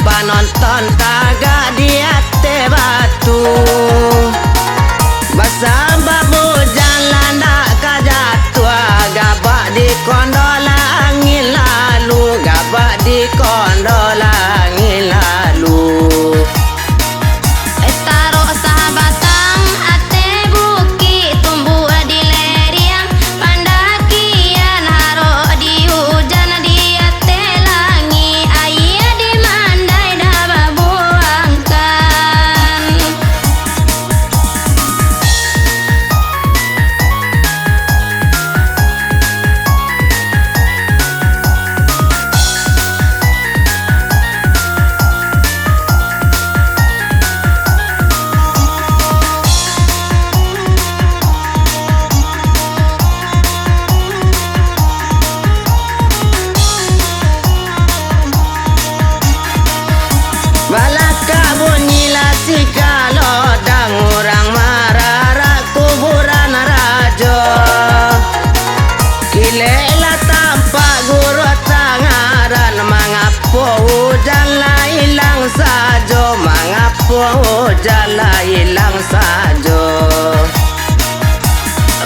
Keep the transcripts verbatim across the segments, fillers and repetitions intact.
Panonton tagak di ateh batu. Basabab ujan landak ka jatuah, gabak dikondol angin lalu, gabak dikondol angin lalu. Eh, tarok sabatang ateh bukik, tumbuah di leriang pandakian, harok di ujan di ateh langik, aia di mandai dah babuangkan. Balakak bunyi lah sigalo, dang urang mararak kuburan rajo. Kilek lah tampak guruah tangaran, mangapo ujan lah ilang sajo, mangapo ujan lah ilang sajo.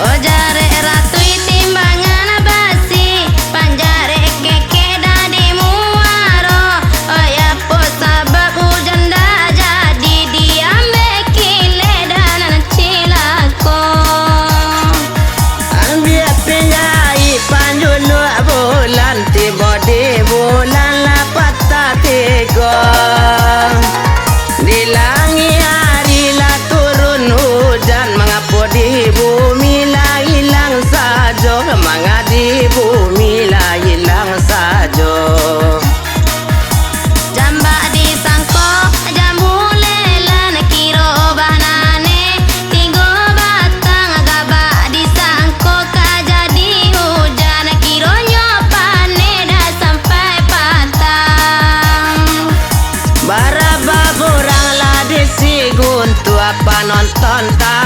Oh, jarek ratuih timbangan basi, panjarek kekek dah di muaro. Oh, apo sabab ujan dah jadi, diambek kilek dah nan cilako. Ambiak pinjahik panjuluak bulan, tibo di bulan lah patah tigo. Di langik ari lah turun ujan, mangapo di bumi lah ilang sajo, manga di bumi lah ilang sajo. Jambak disangko jambu lelan, kiro banane tigo batang, gabak disangko ka jadi ujan, kironyo paneh dah sampai patang. Barabab urang lah di siguntua, panonton ta